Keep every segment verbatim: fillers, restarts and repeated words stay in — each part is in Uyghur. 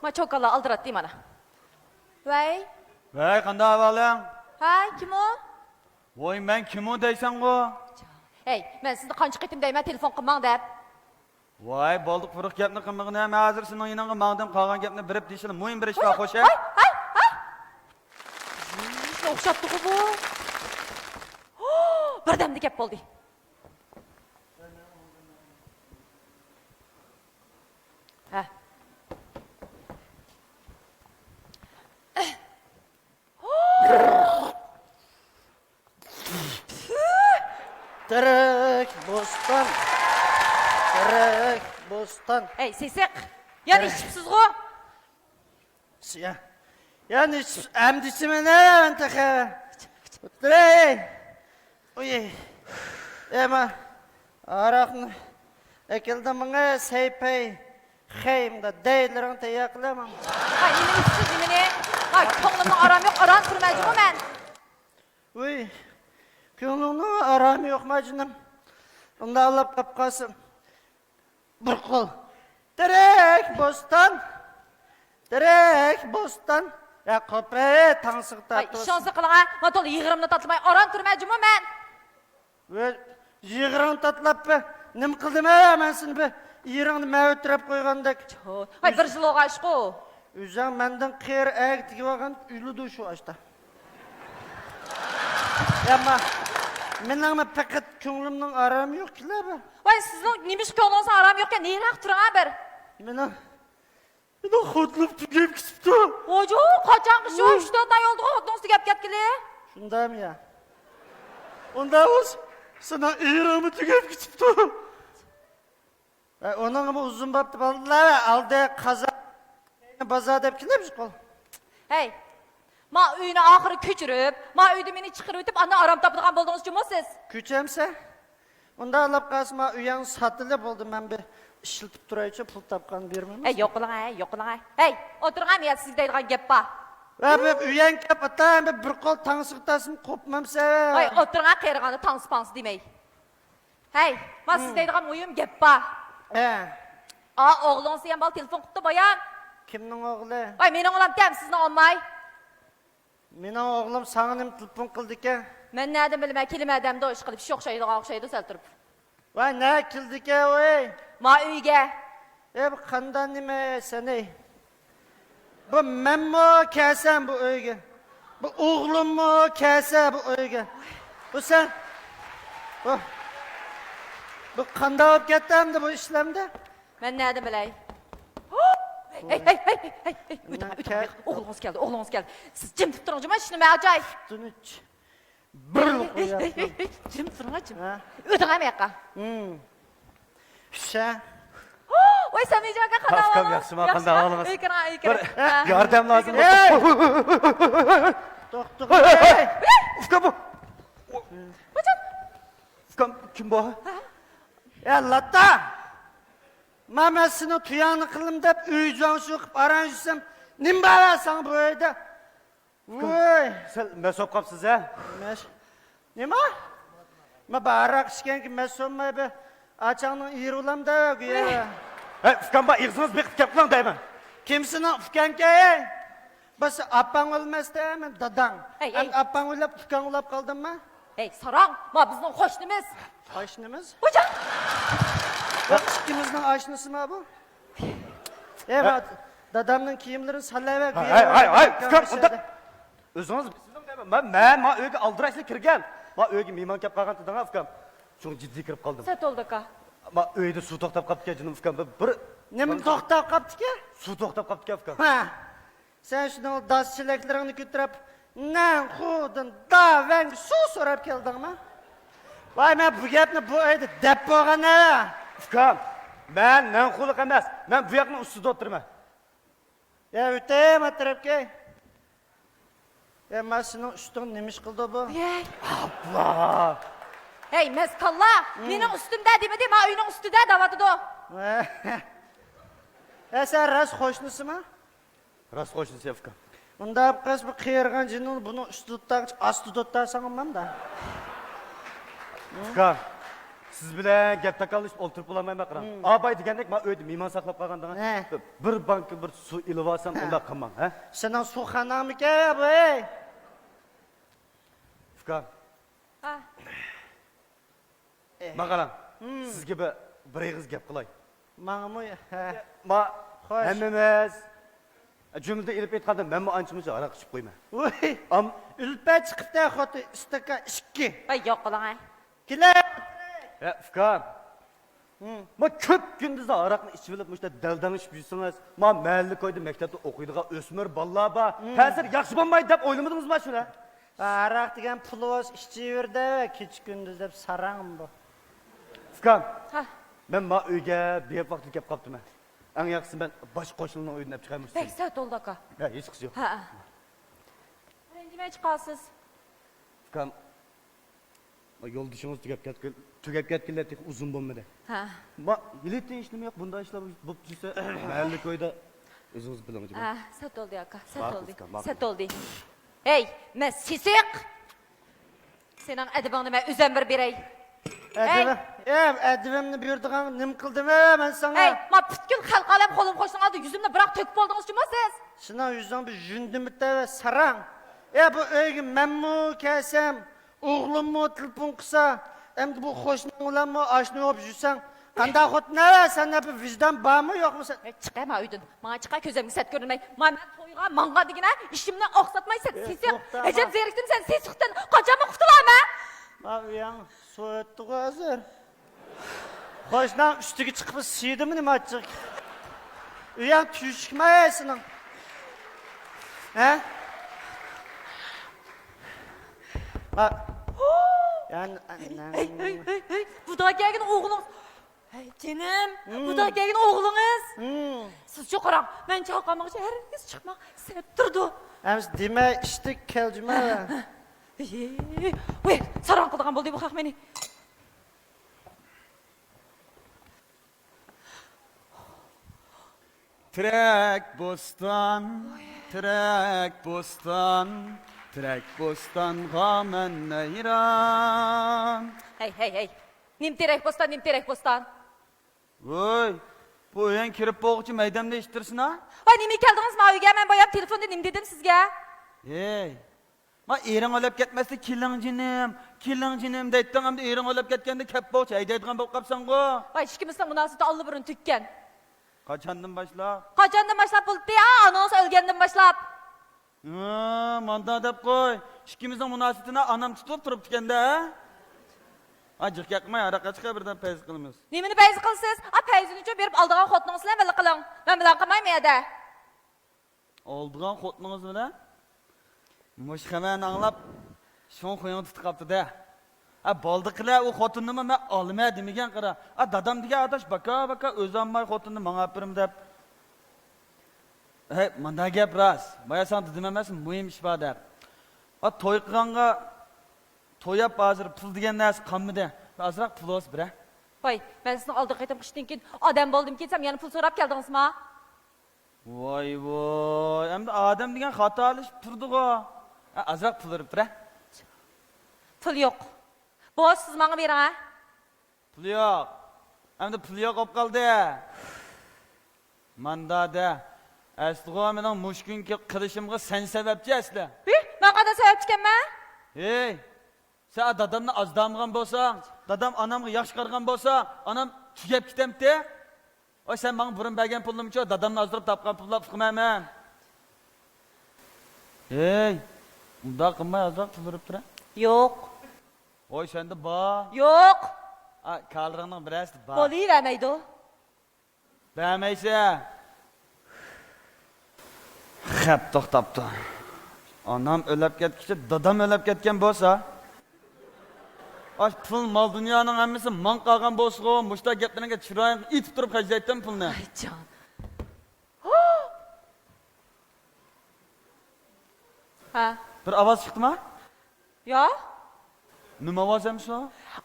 ما چوكانلار ئالدىراتتى مانا. ۋەي. ۋەي، قانداق ئەھۋالىڭ؟ ھەي، كىم ئۇ؟ ۋوي، مەن كىم ئۇ دەيسەنغۇ؟ ھەي، مەن سىزنى قانچە قېتىم دەيمەن، تېلېفون قىلماڭ دەپ. ۋاي، بولدى، قۇرۇق گەپنى قىلمىغىن، ھە، مەن ھازىر سېنىڭ يېنىڭغا ماڭدىم، قالغان گەپنى بېرىپ دېيىشىلا، مۇھىم بىر ئىش بار، خوش، ھە؟ ھاي، ھاي، ھاي! شۇنى ئوخشاپتىغۇ بۇ. بىردەمدە گەپ بولدى. ھە. تىرىك بوستان، تىرىك بوستان. ھەي، سېسىق! يەنە ئىچىپسىزغۇ؟ يا، يا، نېچە ئەمدى ئىچىمەن، ھە، مەن تېخى. ئۇي. ئەمما ھاراقنى ئەكەلدىم ماڭا، سەيپەي، خەي، مۇنداق دەيلىرىڭ تەييار قىلە ماڭا. ۋاي، نېمىنى ئىچىسىز، نېمىنى؟ ۋاي، كۆڭلۈمنىڭ ئارامى يوق، ئاران تۇرماي جۇمۇ مەن. ۋۇي، كۆڭلۈڭنىڭ ئارامى يوقما جېنىم؟ ئۇنداق ئاڭلاپ قاپ قالسام، بىر قول. تىرىك بوستان، تىرىك بوستان. يا قوپەي، تاڭسىغا ۋاي، تارتىۋاتسىڭ. ئىشىڭىزنى قىلىڭ ھە، ما تولا يىغرىمنى تاتلىماي ئاران تۇرماي جۇمۇ مەن. ۋە يىغرىڭ تاتلاپ بە، نېمە قىلدىم ھە مەن سېنى بە، يىغرىڭنى مەۋە تىرەپ قويغاندەك. ھاي، بىر يىل بولغاچقۇ. ئۆزەڭ مەندىن قېرى ئەگە تېگىۋالغان ئۆلىدۇ شۇ ئاشتا. ياما، مېنىڭمۇ پەقەت كۆڭلۈمنىڭ ئارامى يوق كېلە بە. ۋاي، سىزنىڭ نېمىشقا كۆڭلىڭىزنىڭ ئارامى يوقكەن، نېرىراق تۇرۇڭ ھە بىر. مېنىڭ، مېنىڭ خوتۇنۇم تۈگەپ كېتىپتۇ. ۋاجۇ، قاچانقى شۇ ئۈچ تۆت ئاي بولدىغۇ خوتۇنىڭىز تۈگەپ كەتكىلى. شۇنداقمۇ يا؟ ئۇنداق بولسا، سېنىڭ ئېرىڭمۇ تۈگەپ كېتىپتۇ. ئۇنىڭمۇ ئۇزۇن بوپتۇ بالىلار، ئالدى قازا، كەينى بازار دەپ كېلىمىز قول. ھەي، ما ئۆينى ئاخىرى كۆچۈرۈپ، ما ئۆيدىن مېنى چىقىرىۋېتىپ، ئاندىن ئارام تاپىدىغان بولدىڭىز جۇمۇ سىز. كۆچەمسە؟ ئۇنداق ئالاپ قالسا، ما ئۆيەڭنى ساتىلى بولدى، مەن بىر ئىشلىتىپ تۇرايچۇ، پۇل تاپقان بېرىمەن. ھەي، يوقىلىڭ، ھەي، يوقىلىڭ، ھەي. ھەي، ئولتۇرۇڭ، ھەي، سىزگە دەيدىغان گەپ بار. ۋە بىر ئۆيەڭ كەپ ئاتا، بىر، بىر قول تاڭسىغا تارتسىمۇ قوپمامسەن؟ ھەي، ئولتۇرۇڭ، ھەي، قېرىغاندا تاڭسا پاڭسا دېمەي. ھەي، ما سىز دەيدىغان مۇھىم گەپ بار. ھە. ئا، ئوغلىڭىز دېگەن بالا تېلېفون قىپتۇ بايان. كىمنىڭ ئوغلى؟ ۋاي، مېنىڭ ئۇلام تەم سىزنى ئالماي. مېنىڭ ئوغلۇم ساڭا نېمە تېلېفون قىلدىكەن؟ مەن نەدىن بىلىمەن، كېلىمەن دەمدۇ ئىشقىلىپ، ئىش ئوخشايدىغان ئوخشايدۇ سەل تۇرۇپ. ۋاي، نە كېلدىكەن ۋاي؟ ما ئۆيگە. ئەي، بۇ قانداق نېمە سەن، ئەي؟ بۇ مەنمۇ كەلسەم بۇ ئۆيگە، بۇ ئوغلۇممۇ كەلسە بۇ ئۆيگە. بۇ سەن، بۇ، بۇ قانداق بولۇپ كەتتى ئەمدى بۇ ئىشلامدا؟ مەن نەدىن بىلەي؟ ھەي، ھەي، ھەي، ئۆتۈڭ، ئۆتۈڭ، ئوغلىڭىز كەلدى، ئوغلىڭىز كەلدى. سىز جىم تۇرۇپ تۇرۇڭ، جىم، شۇنى مەن ئاچاي. جىم تۇرۇڭ، جىم. ھە؟ ئۆتۈڭ ھەم ياققا. ھىم. شە. ۋاي، سەمىجان ئاكا، قانداق ئەھۋالىڭىز؟ ياخشىما، قانداق ئەھۋالىڭىز؟ ئۆيگە كىرىڭ، ئۆيگە كىرىڭ. بىر ياردەم لازىم بولسا. توختىغىن. ئۇكام بۇ. ئۇكام، كىم بۇ؟ يا لاتا! ما مەن سېنىڭ تۇياڭنى قىلدىم دەپ ئۆي جۇاڭشۇ قىلىپ ئاران يۈرسەم، نېمە بار ساڭا بۇ ئۆيدە؟ ۋوي! سەل مەس بولۇپ قاپسىز ھە؟ مەس. نېمە؟ ما بارراق ئىچكەنكى مەس بولماي بى. ئاچاڭنىڭ ئېرى بولامدا گويا. ھەي، ئۇكام بار، ئېغىزىڭىز بېقىپ گەپ قىلىڭ دەيمەن. كىم سېنىڭ ئۇكاڭكەي؟ بىز ئاپاڭ ئۆلمەستە، مەن داداڭ. ھەي، ھەي. ئەمدى ئاپاڭ ئۆلۈپ، ئۇكاڭ ئۇلاپ قالدىمما؟ ھەي، ساراڭ، ما بىزنىڭ قوشنىمىز. قوشنىمىز؟ خوجا! بۇ ئىككىمىزنىڭ ئاشنىسىما بۇ؟ ھەي، ما دادامنىڭ كىيىملىرىنى سالاۋەر. ھەي، ھەي، ھەي، ئۇكام، ئۇنداق. ئۆزىڭىز بىلىسىز دەيمەن. مەن، مەن، ما ئۆيگە ئالدىراش كىرگەن. ما ئۆيگە مېھمان كەپ قالغان دېدىڭ ئۇكام. شۇڭا جىددىي كىرىپ قالدىم. سەت بولدى ئاكا. ما ئۆيدە سۇ توختاپ قاپتىكەن جېنىم ئۇكام. بىر، بىر نېمە توختاپ قاپتىكەن؟ سۇ توختاپ قاپتىكەن ئۇكام. ھە. سەن شۇنىڭ داس چېلەكلىرىڭنى كۆتۈرۈپ، نەنخۇدىن داۋەنگە سۇ سوراپ كەلدىڭمۇ؟ ۋاي، مەن بۇ گەپنى بۇ ئۆيدە دەپ بولغان ھە. ئۇكام، مەن نەنخۇلۇق ئەمەس، مەن بۇ ياقنىڭ ئۈستىدە ئولتۇرىمەن. يا ئۆتەي ما تەرەپكە. يا، ما سېنىڭ ئۈستۈڭ نېمە ئىش قىلدى بۇ؟ ۋەي. ئابلا! ھەي، مەس كاللا! مېنىڭ ئۈستۈمدە دېمىدى، ما ئۆينىڭ ئۈستىدە دەۋاتىدۇ. ھە، سەن راست قوشنىسىما؟ راست قوشنىسى ئۇكام. ئۇنداق قىلسا بۇ قېرىغان جىننىڭ بۇنىڭ ئۈستىدە تۇتتاغىچە ئاستىدا تۇتتارساڭ ئۇمامدا. ئۇكام، سىز بىلەن گەپ تاكاللىشىپ ئولتۇرۇپ بولالمايمەن، قاراڭ. ھىم. ئاباي دېگەندەك، مانا ئۆيدە مېھمان ساقلاپ قالغاندىڭىز. ھە. بىر بانكا بىر سۇ ئېلىۋالسام، ھە. ئۇنداق قىلماڭ، ھە. سېنىڭ سۇخاناڭمىكەن بۇ، ئەي؟ ئۇكام. ھە. مانا قاراڭ، ھىم. سىزگە بىر، بىر ئېغىز گەپ قىلاي. ماڭىمۇ؟ ھە. ما، خوش. ھەممىمىز، جۈملىدىن ئېلىپ ئېيتقاندا، مەنمۇ ئانچە-مۇنچە ھاراق ئىچىپ قويىمەن. ۋۇي، ئام- ئۈلپەت چىقىپتۇ، خوتۇن، ئىستاكان ئىككى. ۋاي، يوق قىلىڭ، ھە. كېلە. ھە، ئۇكام. ھىم. ما، كۆپ كۈندۈزدە ھاراقنى ئىچىۋېلىپ، مۇشۇنداق دەلدەڭشىپ يۈرسىڭىز، ما، مەھەللە كويىدا مەكتەپتە ئوقۇيدىغان ئۆسمۈر بالىلار بار. ھىم. تەسىرى ياخشى بولمايدۇ دەپ ئويلىمىدىڭىزما شۇنى؟ ھاراق دېگەن پۇل بولسا ئىچىۋېرىدۇ، كېچە-كۈندۈز دەپ ساراڭ بۇ. ئۇكام، ھە. مەن ما ئۆيگە بىر ۋاقىتلا كەپ قاپتىمەن. ئەڭ ياخشىسى مەن باش قوشنىنىڭ ئۆيىدىن ئەپ چىقايمۇ سىزنى؟ بەك سەت بولدى، ئاكا. ھە، ھېچ قىسى يوق. ھە. رەنجىمەي چىقارسىز. ئۇكام، يولدىشىڭىز تۈگەپ كەتكىلى، تۈگەپ كەتكىلى تېخى ئۇزۇن بولمىدى. ھە. ما، ھېلىتىن ھېچنېمە يوق، بۇنداق ئىشلار بولۇپ يۈرسە، مەھەللە كويىدا ئۆزىڭىز بىلىڭ، جۇمۇ. ھە، سەت بولدى، ئاكا، سەت ماقۇل، بولدى. ئۇكام، ماقۇل. سەت بولدى. ھەي، مەن سېسىق! سېنىڭ ئەدىبىڭنى مەن ئۆزۈم بىر بېرەي. ئەدىبىم؟ ھەي! ئەي، ئەدىبىمنى بېرىدىغان نېمە قىلدىم، ئەي، مەن ساڭا؟ ھەي، ما پۈتكۈل خەلقئالەم قولۇم قوشنىڭ ئالدىدا يۈزۈمنى بىراق تۆكۈپ بولدىڭىز جۇمۇ سىز. سېنىڭ يۈزۈڭ بىر يۈندىمىتە ۋە ساراڭ. ئەي، بۇ ئۆيگە مەنمۇ كەلسەم، ئوغلۇممۇ تېلېفون قىلسا، ئەمدى بۇ قوشناڭ بىلەنمۇ ئاشنا بولۇپ يۈرسەڭ، قانداق خوتۇن ئەۋە؟ سەندە بىر ۋىجدان بارمۇ يوقمۇ سەن؟ ھەي، چىق، ھە، ما ئۆيدىن. ماڭا چىققا كۆزۈمگە سەت كۆرۈنمەي. ما مەن تويغا ماڭغان دېگىنە، ئىشىمنى ئاقساتماي سەت سېسىق. توختا، ئەجەب ما. زېرىكتىم سەن سېسىقتىن. قاچانمۇ قۇتۇلامەن؟ ما ئۆيۈڭ سۇ ئۆتتىغۇ ھازىر. قوشناڭ ئۈستىگە چىقىپ سىيدىمۇ نېمە ئاچچىق؟ ئۆيۈڭ تۆشۈكمۇ سېنىڭ؟ ھە؟ ما. يەنى، ھەي، ھەي، ھەي، ھەي، بۇدا كەلگەن ئوغلۇڭ. ھەي، جېنىم، ھىم. بۇدا كەلگەن ئوغلىڭىز. ھىم. سىزچۇ قاراڭ، مەن چاقىرمىغۇچە ھەرگىز چىقماڭ، سەت تۇرىدۇ. ئەمىسە دېمە ئىشتىك كەلجىمە. ۋەي، ساراڭ قىلىدىغان بولدى بۇ خەق مېنى. تېرەك بوستان، تېرەك بوستان، تېرەك بوستانغا مەن ھەيران. ھەي، ھەي، ھەي. نېمە تېرەك بوستان، نېمە تېرەك بوستان؟ ۋوي، بۇ ئۆيۈڭگە كىرىپ بولغۇچە مەيدەمدە ئىتتىرسىنا. ۋاي، نېمىگە كەلدىڭىز ماۋۇ ئۆيگە؟ مەن بايام تېلېفوندا نېمە دېدىم سىزگە؟ ھەي، ما ئېرىڭ ئۆلۈپ كەتمەستىن كېلىڭ جېنىم، كېلىڭ جېنىم دەيتتىڭ، ئەمدى ئېرىڭ ئۆلۈپ كەتكەندە كەپ بولغۇچە ھەيدەيدىغان بولۇپ قاپسەنغۇ. ۋاي، ئىككىمىزنىڭ مۇناسىۋىتى ئاللىبۇرۇن تۈگىگەن. قاچاندىن باشلاپ؟ قاچاندىن باشلاپ بولۇپتۇ يا، ئانىڭىز ئۆلگەندىن باشلاپ. ھە، ماندا دەپ قوي. ئىككىمىزنىڭ مۇناسىۋىتىنى ئانام تۇتۇپ تۇرۇپتىكەن-دە. ھە، جىق گەپ قىلماي، ھاراق ئىچكە بىردەم پەيزى قىلىمىز. نېمىنى پەيزى قىلىسىز؟ ئا، پەيزىنىچۇ بېرىپ ئالىدىغان خوتۇنىڭىز بىلەن بىللە قىلىڭ. مەن بىلەن قىلمايمەن يەردە. ئالىدىغان خوتۇنىڭىز بىلەن؟ مۇشۇ خەۋەرنى ئاڭلاپ، شۇڭ خۇيۇڭ تۇتۇپ قاپتۇ-دە. ھە، بولدى قىلە، ئۇ خوتۇننىمۇ مەن ئالىمەن دېمىگەن قارا. ھە، دادام دېگەن ئاداش باكا-باكا ئۆزى ئالماي خوتۇننى ماڭا ئاپىرىمەن دەپ. ھەي، مانا گەپ راست. بايا ساڭا دېدىم ئەمەسمۇ، مۇھىم ئىش بار دەپ. ھە، توي قىلغانغا توي ئەپ ھازىر پۇل دېگەن نەرسە قالمىدى. ئازراق پۇل بولسا بېرە. ۋاي، مەن سىزنىڭ ئالدىنقى قېتىمقى ئىشتىن كېيىن ئادەم بولدۇم كېتسەم يەنە پۇل سوراپ كەلدىڭىزما؟ ۋاي ۋاي، ئەمدى ئادەم دېگەن خاتالىشىپ تۇرىدىغۇ. ھە، ئازراق پۇل بېرىپ بېرە. پۇل يوق. بولسا سىز ماڭا بېرىڭ ھە. پۇل يوق. ئەمدى پۇل يوق بولۇپ قالدى. ماندا دە. ئەسلىغۇ مېنىڭ مۇشۇ كۈنكى قىلىشىمغا سەن سەۋەبچى ئەسلى. ھى، مەن قانداق سەۋەبچىكەنمەن؟ ھېي، سەن دادامنى ئازدامىغان بولساڭ، دادام ئانامغا ياخشى قارىغان بولسا، ئانام تۈگەپ كېتەمتى. ۋاي، سەن ماڭا بۇرۇن بەرگەن پۇلنىمچۇ، دادامنى ئازدۇرۇپ تاپقان پۇللار ئۇقىمەن مەن. ھېي، ئۇنداق قىلماي ئازراق پۇل بېرىپ تۇرە. يوق. ۋاي، سەندە بار. يوق. ئا، كالىرىڭنىڭ بىرەرسى بار. بولۇۋەرمەيدۇ. بەرمەيسە. خەپ توختاپتۇ. ئانام ئۆلۈپ كەتكۈچە دادام ئۆلۈپ كەتكەن بولسا، ئاش پۇل مال دۇنيانىڭ ھەممىسى ماڭا قالغان بولسىغۇ، مۇشۇنداق گەپلىرىڭگە چىرايىڭغا ئېتىپ تۇرۇپ خەجلەيتتىم پۇلنى. ۋاي جان. ھە. بىر ئاۋاز چىقتىما؟ يا؟ نېمە ئاۋاز ئەمىسۇ؟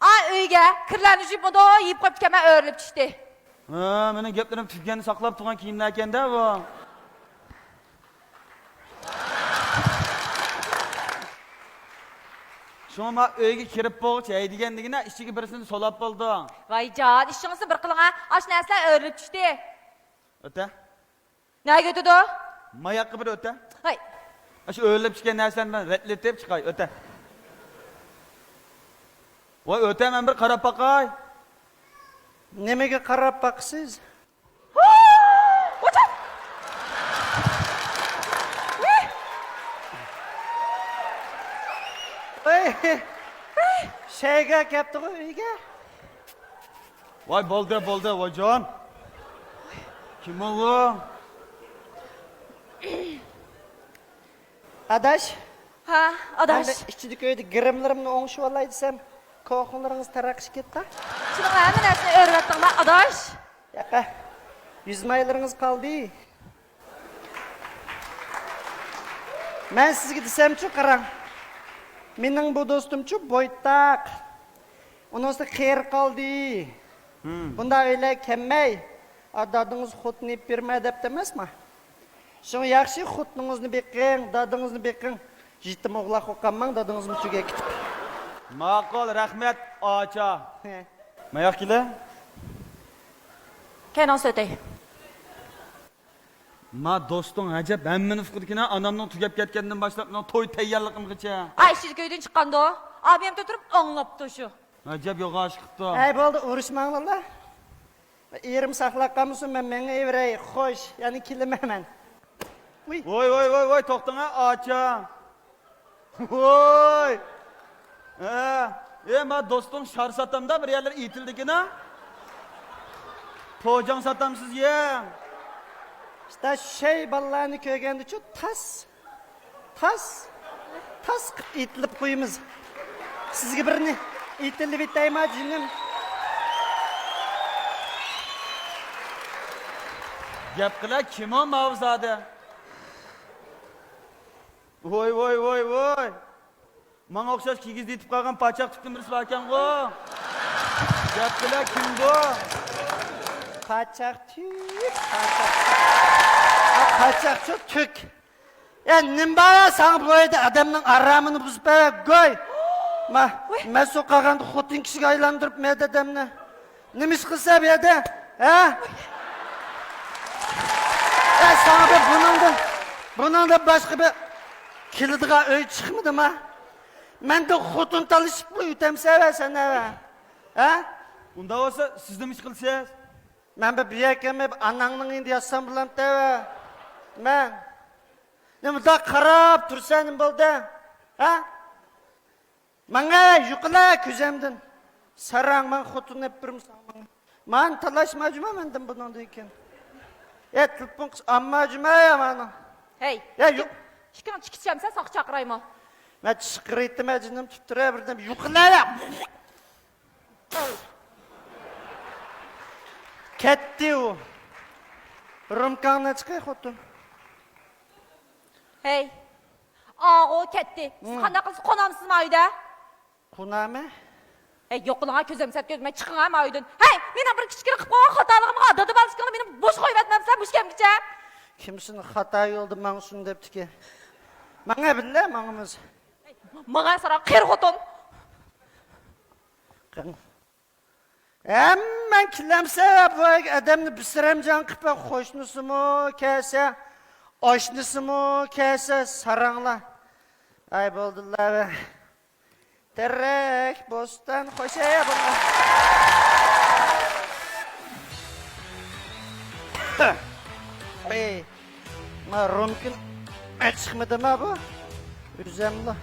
ئا، ئۆيگە كىرلەرنى يۇيۇپمىدۇ، يېيىپ قويۇپتىكەنمەن، ئۆرۈلۈپ چۈشتى. ھە، مېنىڭ گەپلىرىم تۈگىگەندە ساقلاپ تۇرغان كىيىملەركەن-دە بۇ. شۇڭا ما ئۆيگە كىرىپ بولغۇچە ھەيدىگەندىكىنە ئىچىگە بىرسىنى سولاپ بولدۇڭ. ۋاي جان، ئىشىڭىزنى بىر قىلىڭ ھە. ئاشۇ نەرسىلەر ئۆرۈلۈپ چۈشتى. ئۆتە. نەگە ئۆتىدۇ؟ ماياققا بىر ئۆتە. ھاي. ئاشۇ ئۆرۈلۈپ چۈشكەن نەرسىلەرنى مەن رەتلىتىپ چىقاي، ئۆتە. ۋاي ئۆتە، مەن بىر قاراپ باقاي. نېمىگە قاراپ باقىسىز؟ ۋاچاق! ۋەي! شەيگە كەپتىغۇ ئۆيگە. ۋاي بولدى، بولدى، ۋايجان. كىم ئۇ؟ ئاداش. ھە، ئاداش. مەن ئىچىدىكى ئۆيدە گىرىملىرىمنى ئوڭشىۋالاي دېسەم، كوخنىلىرىڭىز تەرەققىشىپ كەتتى. شۇنىڭ ھەممە نەرسىنى ئۆرۈۋەتتىڭلار، ئاداش. ياقا، يۈز مايلىرىڭىز قالدى. مەن سىزگە دېسەمچۇ، قاراڭ. مېنىڭ بۇ دوستۇمچۇ بويتاق. ئۇنىڭ ئۈستىگە قېرى قالدى. ھىم. بۇنداق ئۆيلەرگە كەلمەي، ئا، دادىڭىز خوتۇن ئېلىپ بېرىمەن دەپتۇ ئەمەسما؟ شۇڭا ياخشى خوتۇنىڭىزنى بېقىڭ، دادىڭىزنى بېقىڭ. يېتىم ئوغلاق بولۇپ قالماڭ، دادىڭىزمۇ تۈگەپ كېتىپ. ماقۇل، رەھمەت، ئاچا. ھە. ماياق كېلە. كەينىڭىزدە ئۆتەي. ما دوستۇڭ ئەجەب ھەممىنى ئۇقىدىكىنا، ئانامنىڭ تۈگەپ كەتكەندىن باشلاپ مېنىڭ توي تەييارلىقىمغىچە. ئاي، ئىچىدىكى ئۆيدىن چىققاندۇ؟ ئابىيەم تۇرۇپ ئاڭلاپتۇ شۇ. ئەجەب يوغان ئىش قىپتۇ. ھەي، بولدى، ئۇرۇشماڭلار. ئېرىم ساقلاپ قالمىسۇن، مەن مېڭىۋېرەي. خوش، يەنە كېلىمەن مەن. ۋۇي. ۋوي، ۋوي، ۋوي، ۋوي، توختاڭ ھە، ئاچا. ۋوي. ھە، ئە، ما دوستۇڭ شار ساتامدا بىر يەرلەر ئېيتىلدىكىنا. پوجاڭ ساتامسىز يە. ئىشتە شەي بالىلارنى كۆرگەندىچۇ تاس. تاس، تاس قىپ ئېيتىلىپ قويىمىز. سىزگە بىرنى ئېيتىلىۋېتەيما، جېنىم؟ گەپ قىلە، كىم ئۇ ماۋۇ زادى؟ ۋوي، ۋوي، ۋوي، ۋوي! ماڭا ئوخشاش كىگىز يېتىپ قالغان پاچاق تۈكتىن بىرسى باركەنغۇ؟ گەپ قىلە، كىم بۇ؟ پاچاق تۈك، پاچاق تۈك. پاچاقچۇ تۈك. يا نېمە بار يا ساڭا بۇ ئۆيدە ئادەمنىڭ ئارامىنى بۇزۇپ بەر، گوي! ما، ۋاي. مەسۇ قالغاندا خوتۇن كىشىگە ئايلاندۇرۇپ مەدەدەمنى. نېمە ئىش قىلسا بۇ يەردە؟ ھە؟ ئە، ساڭا بىر بۇنىڭدىن، بۇنىڭدىن باشقا بىر كېلىدىغان ئۆي چىقمىدىما؟ مەندىن خوتۇن تالىشىپلا ئۆتەمسەن ۋە سەن ھە؟ ھە؟ ئۇنداق بولسا سىز نېمە ئىش قىلىسىز؟ مەن بىر بۇ يەرگە كەلمەي ئاناڭنىڭ يېنىدا ياتسام بولامتى ۋە؟ مەن نېمە مۇنداق قاراپ تۇرسەن، نېمە بولدى؟ ھە؟ ماڭە يوقىلا كۆزۈمدىن. ساراڭ، ماڭا خوتۇن ئېلىپ بېرىمسەن ماڭا؟ مانا تالاشما جۇما مەندىن بۇنىڭدىن كېيىن. ئە، تېلېفون قىلسا ئالما جۇما يا مانا. ھەي، يا، ئىككى-، يوق. ئىككىڭ چىقىشامسەن، ساقچى چاقىرايمۇ؟ مەن چىقىرىۋېتىمەن جېنىم، تۇتۇپ تۇرە بىردەم. يوقىلا يا. كەتتى ئۇ. رومكاڭنى چىقاي خوتۇن. ھەي. ئاغۇ كەتتى. سىز ھىم. قانداق قىلسا قونامسىز ما ئۆيدە؟ قونامەن. ھەي، يوقىلىڭا كۆزۈم سەت كۆرمەي، چىقىڭا ما ئۆيدىن. ھەي، مېنىڭ بىر كىچىككىنە قىلىپ قويغان خاتالىقىمغا دادا بالىسىكىڭلار مېنى بوش قويۇۋەتمەمسىلەر مۇشۇ كەمگىچە. كىمسىنى خاتا يولدا ماڭسۇن دەپتىكەن. ماڭا بىللە ماڭىمىز. ھەي، ماڭا ساراڭ قېرى خوتۇن. قېنى. ھەممەڭ كېلەمسە، بۇ ئادەمنى بىسىرەمجان قىلىپ، قوشنىسىمۇ كەلسە، ئاشنىسىمۇ كەلسە، ساراڭلار. ئاي، بولدىلا، تېرەك، بوستان، خوشەيە بولغان. ئەي، ما رومكىن ئەچىقمىدىما بۇ؟ ئۆزەملا.